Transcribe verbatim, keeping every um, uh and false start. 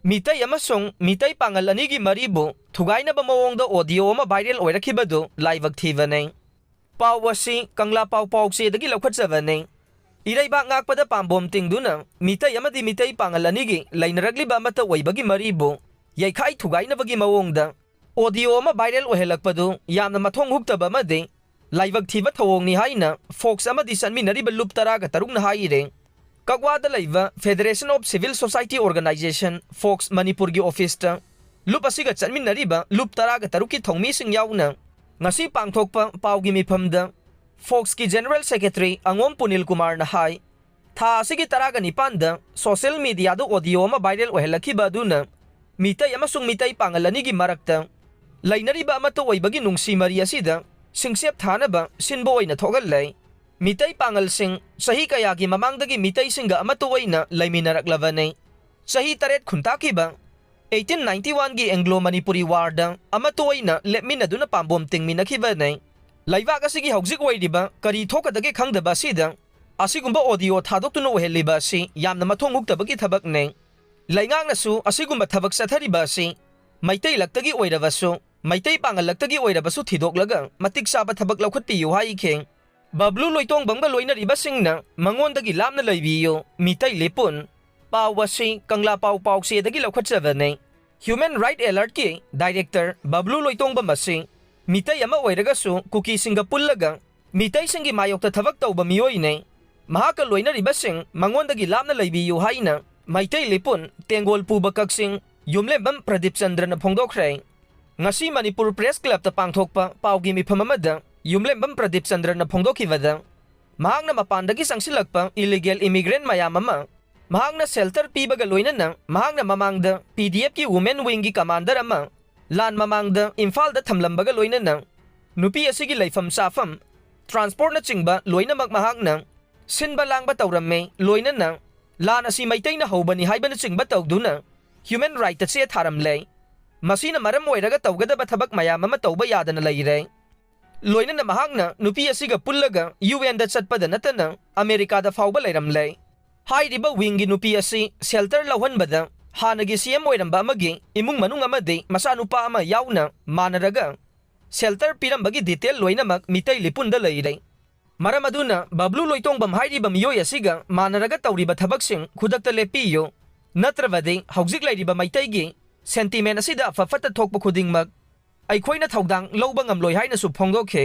ꯃꯤꯇꯩ ꯑꯃꯁꯨꯡ ꯃꯤꯇꯩ ꯄꯥꯉꯜ ꯑꯅꯤꯒꯤ ꯃꯔꯤꯕꯨ ꯊꯨꯒꯥꯏꯅꯕ ꯃꯑꯣꯡꯗ audio ꯑꯃ viral ꯑꯣꯏꯔꯛꯈꯤꯕꯗꯨ ꯂꯥꯏꯕꯛ ꯊꯤꯕꯅꯤ꯫ ꯄꯥꯎ ꯑꯁꯤ ꯀꯪꯂꯥ ꯄꯥꯎ ꯄꯥꯎꯆꯦꯗꯒꯤ ꯂꯧꯈꯠꯆꯕꯅꯤ꯫ ꯏꯔꯩꯕꯥꯛ ꯉꯥꯛꯄꯗ ꯄꯥꯝꯕꯣꯝ ꯇꯤꯡꯗꯨꯅ ꯃꯤꯇꯩ ꯑꯃꯗꯤ ꯃꯤꯇꯩ ꯄꯥꯉꯜ ꯑꯅꯤꯒꯤ ꯂꯩꯅꯔꯛꯂꯤꯕ ꯑꯃꯠꯇ ꯑꯣꯏꯕꯒꯤ ꯃꯔꯤꯕꯨ ꯌꯩꯈꯥꯏ ꯊꯨꯒꯥꯏꯅꯕꯒꯤ ꯃꯑꯣꯡꯗ audio ꯑꯃ viral ꯑꯣꯏꯍꯜꯂꯛꯄꯗꯨ ꯌꯥꯝꯅ ꯃꯊꯣꯡ ꯍꯨꯛꯇꯕ ꯑꯃꯗꯤ ꯂꯥꯏꯕꯛ ꯊꯤꯕ ꯊꯧꯑꯣꯡꯅꯤ ꯍꯥꯏꯅ ꯐꯣꯛꯁ ꯑꯃꯗꯤ ꯆꯠꯃꯤꯟꯅꯔꯤꯕ ꯂꯨꯞ ꯇꯔꯥꯒ ꯇꯔꯨꯛꯅ ꯍꯥꯏꯔꯦ꯫ ꯀꯛꯋꯥꯗ ꯂꯩꯕ Federation of Civil Society Organization, fox, ꯃꯅꯤꯄꯨꯔꯒꯤ ꯑꯣꯐꯤꯁꯇ ꯂꯨꯞ ꯑꯁꯤꯒ ꯆꯠꯃꯤꯟꯅꯔꯤꯕ ꯂꯨꯞ ꯇꯔꯥꯒ ꯇꯔꯨꯛꯀꯤ ꯊꯧꯃꯤꯁꯤꯡ ꯌꯥꯎꯅ ꯉꯁꯤ ꯄꯥꯡꯊꯣꯛꯄ ꯄꯥꯎꯒꯤ ꯃꯤꯐꯝꯗ ꯐꯣꯛꯁꯀꯤ General Secretary ꯑꯉꯣꯝ ꯄꯨꯅꯤꯜ ꯀꯨꯃꯥꯔꯅ ꯍꯥꯏ, ꯊꯥ ꯑꯁꯤꯒꯤ ꯇꯔꯥꯒ ꯅꯤꯄꯥꯟꯗ social mediaꯗ audio ꯑꯃ viral ꯑꯣꯏꯍꯜꯂꯛꯈꯤꯕ ꯑꯗꯨꯅ ꯃꯤꯇꯩ ꯑꯃꯁꯨꯡ ꯃꯤꯇꯩ ꯄꯥꯉꯜ ꯑꯅꯤꯒꯤ ꯃꯔꯛꯇ ꯂꯩꯅꯔꯤꯕ ꯑꯃꯠꯇ ꯑꯣꯏꯕꯒꯤ ꯅꯨꯡꯁꯤ ꯃꯔꯤ ꯑꯁꯤꯗ ꯁꯤꯡꯁꯦꯞ ꯊꯥꯅꯕ ꯁꯤꯟꯕ ꯑꯣꯏꯅ ꯊꯣꯛꯍꯜꯂꯦ꯫ ꯃꯤꯇꯩ ꯄꯥꯉꯜꯁꯤꯡ ꯆꯍꯤ ꯀꯌꯥꯒꯤ ꯃꯃꯥꯡꯗꯒꯤ ꯃꯤꯇꯩꯁꯤꯡꯒ ꯑꯃꯠꯇ ꯑꯣꯏꯅ ꯂꯩꯃꯤꯟꯅꯔꯛꯂꯕꯅꯤ꯫ ꯆꯍꯤ ꯇꯔꯦꯠ ꯈꯨꯟꯇꯥꯛꯈꯤꯕ eighteen ninety oneꯒꯤ Anglo Manipuri Warꯗ ꯑꯃꯠꯇ ꯑꯣꯏꯅ ꯂꯦꯞꯃꯤꯟꯅꯗꯨꯅ ꯄꯥꯝꯕꯣꯝ ꯇꯤꯡꯃꯤꯟꯅꯈꯤꯕꯅꯤ꯫ ꯂꯩꯕꯥꯛ ꯑꯁꯤꯒꯤ ꯍꯧꯖꯤꯛ ꯑꯣꯏꯔꯤꯕ ꯀꯔꯤ ꯊꯣꯛꯀꯗꯒꯦ ꯈꯪꯗꯕ ꯑꯁꯤꯗ ꯑꯁꯤꯒꯨꯝꯕ audio ꯊꯥꯗꯣꯛꯇꯨꯅ ꯑꯣꯏꯍꯜꯂꯤꯕ ꯑꯁꯤ ꯌꯥꯝꯅ ꯃꯊꯣꯡ ꯍꯨꯛꯇꯕꯒꯤ ꯊꯕꯛꯅꯤ꯫ ꯂꯩꯉꯥꯛꯅꯁꯨ ꯑꯁꯤꯒꯨꯝꯕ ꯊꯕꯛ ꯆꯠꯊꯔꯤꯕ ꯑꯁꯤ ꯃꯩꯇꯩ ꯂꯛꯇꯒꯤ ꯑꯣꯏꯔꯕꯁꯨ, ꯃꯩꯇꯩ ꯄꯥꯉꯜ ꯂꯛꯇꯒꯤ ꯑꯣꯏꯔꯕꯁꯨ ꯊꯤꯗꯣꯛꯂꯒ ꯃꯇꯤꯛ ꯆꯥꯕ ꯊꯕꯛ ꯂꯧꯈꯠꯄꯤꯌꯨ ꯍꯥꯏꯈꯤ꯫ ꯕꯕ꯭ꯂꯨ ꯂꯣꯏꯇꯣꯡꯕꯝꯒ ꯂꯣꯏꯅꯔꯤꯕꯁꯤꯡꯅ ꯃꯉꯣꯟꯗꯒꯤ ꯂꯥꯞꯅ ꯂꯩꯕꯤꯌꯨ, ꯃꯤꯇꯩ ꯂꯤꯄꯨꯟ꯫ ꯄꯥꯎ ꯑꯁꯤ ꯀꯪꯂꯥ ꯄꯥꯎ ꯄꯥꯎꯆꯦꯗꯒꯤ ꯂꯧꯈꯠꯆꯕꯅꯤ꯫ Human Right Alertꯀꯤ director ꯕꯕ꯭ꯂꯨ ꯂꯣꯏꯇꯣꯡꯕꯝ ꯑꯁꯤ ꯃꯤꯇꯩ ꯑꯃ ꯑꯣꯏꯔꯒꯁꯨ ꯀꯨꯀꯤꯁꯤꯡꯒ ꯄꯨꯜꯂꯒ ꯃꯤꯇꯩꯁꯤꯡꯒꯤ ꯃꯥꯌꯣꯛꯇ ꯊꯕꯛ ꯇꯧꯕ ꯃꯤꯑꯣꯏꯅꯤ꯫ ꯃꯍꯥꯛꯀ ꯂꯣꯏꯅꯔꯤꯕꯁꯤꯡ ꯃꯉꯣꯟꯗꯒꯤ ꯂꯥꯞꯅ ꯂꯩꯕꯤꯌꯨ ꯍꯥꯏꯅ ꯃꯩꯇꯩ ꯂꯤꯄꯨꯟ ꯇꯦꯡꯒꯣꯜ ꯄꯨꯕ ꯀꯛꯆꯤꯡ ꯌꯨꯝꯂꯦꯝꯕꯝ ꯄ꯭ꯔꯗꯤꯞ ꯆꯟꯗ꯭ꯔꯅ ꯐꯣꯡꯗꯣꯛꯈ꯭ꯔꯦ꯫ ꯉꯁꯤ ꯃꯅꯤꯄꯨꯔ ꯄ꯭ꯔꯦꯁ ꯀ꯭ꯂꯕꯇ ꯄꯥꯡꯊꯣꯛꯄ ꯄꯥꯎꯒꯤ ꯃꯤꯐꯝ ꯑꯃꯗ ꯌꯨꯝꯂꯦꯝꯕꯝ ꯄ꯭ꯔꯗꯤꯞ ꯆꯟꯗ꯭ꯔꯅ ꯐꯣꯡꯗꯣꯛꯈꯤꯕꯗ, ꯃꯍꯥꯛꯅ ꯃꯄꯥꯟꯗꯒꯤ ꯆꯪꯁꯤꯜꯂꯛꯄ illegal immigrant ꯃꯌꯥꯝ ꯑꯃ ꯃꯍꯥꯛꯅ shelter ꯄꯤꯕꯒ ꯂꯣꯏꯅꯅ ꯃꯍꯥꯛꯅ ꯃꯃꯥꯡꯗ PDFꯀꯤ Women Wingꯒꯤ commander ꯑꯃ ꯂꯥꯟ ꯃꯃꯥꯡꯗ ꯏꯝꯐꯥꯜꯗ ꯊꯝꯂꯝꯕꯒ ꯂꯣꯏꯅꯅ ꯅꯨꯄꯤ ꯑꯁꯤꯒꯤ ꯂꯩꯐꯝ ꯆꯥꯐꯝ, transportꯅꯆꯤꯡꯕ ꯂꯣꯏꯅꯃꯛ ꯃꯍꯥꯛꯅ ꯁꯤꯟꯕ ꯂꯥꯡꯕ ꯇꯧꯔꯝꯃꯦ, ꯂꯣꯏꯅꯅ ꯂꯥꯟ ꯑꯁꯤ ꯃꯩꯇꯩꯅ ꯍꯧꯕꯅꯤ ꯍꯥꯏꯕꯅꯆꯤꯡꯕ ꯇꯧꯗꯨꯅ human rightꯇ ꯆꯦ ꯊꯥꯔꯝꯂꯦ꯫ ꯃꯁꯤꯅ ꯃꯔꯝ ꯑꯣꯏꯔꯒ ꯇꯧꯒꯗꯕ ꯊꯕꯛ ꯃꯌꯥꯝ ꯑꯃ ꯇꯧꯕ ꯌꯥꯗꯅ ꯂꯩꯔꯦ꯫ ꯂꯣꯏꯅꯅ ꯃꯍꯥꯛꯅ ꯅꯨꯄꯤ ꯑꯁꯤꯒ ꯄꯨꯜꯂꯒ UNꯗ ꯆꯠꯄꯗ ꯅꯠꯇꯅ ꯑꯃꯦꯔꯤꯀꯥꯗ ꯐꯥꯎꯕ ꯂꯩꯔꯝꯂꯦ꯫ ꯍꯥꯏꯔꯤꯕ wingꯒꯤ ꯅꯨꯄꯤ ꯑꯁꯤ shelter ꯂꯧꯍꯟꯕꯗ ꯍꯥꯟꯅꯒꯤ ꯁꯤ ꯑꯦꯝ ꯑꯣꯏꯔꯝꯕ ꯑꯃꯒꯤ ꯏꯃꯨꯡ ꯃꯅꯨꯡ ꯑꯃꯗꯤ ꯃꯆꯥꯅꯨꯄꯥ ꯑꯃ ꯌꯥꯎꯅ ꯃꯥꯟꯅꯔꯒ ꯁꯦꯜꯇꯔ ꯄꯤꯔꯝꯕꯒꯤ ꯗꯤꯇꯦꯜ ꯂꯣꯏꯅꯃꯛ ꯃꯤꯇꯩ ꯂꯤꯄꯨꯟꯗ ꯂꯩꯔꯦ꯫ ꯃꯔꯝ ꯑꯗꯨꯅ ꯕꯕ꯭ꯂꯨ ꯂꯣꯏꯇꯣꯡꯕꯝ ꯍꯥꯏꯔꯤꯕ ꯃꯤꯑꯣꯏ ꯑꯁꯤꯒ ꯃꯥꯟꯅꯔꯒ ꯇꯧꯔꯤꯕ ꯊꯕꯛꯁꯤꯡ ꯈꯨꯗꯛꯇ ꯂꯦꯞꯄꯤꯌꯨ, ꯅꯠꯇ꯭ꯔꯕꯗꯤ ꯍꯧꯖꯤꯛ ꯂꯩꯔꯤꯕ ꯃꯩꯇꯩꯒꯤ ꯁꯦꯟꯇꯤꯃꯦꯟ ꯑꯁꯤꯗ ꯑꯐ ꯐꯠꯇ ꯊꯣꯛꯄ ꯈꯨꯗꯤꯡꯃꯛ ꯑꯩꯈꯣꯏꯅ ꯊꯧꯗꯥꯡ ꯂꯧꯕ ꯉꯝꯂꯣꯏ ꯍꯥꯏꯅꯁꯨ ꯐꯣꯡꯗꯣꯛꯈꯤ꯫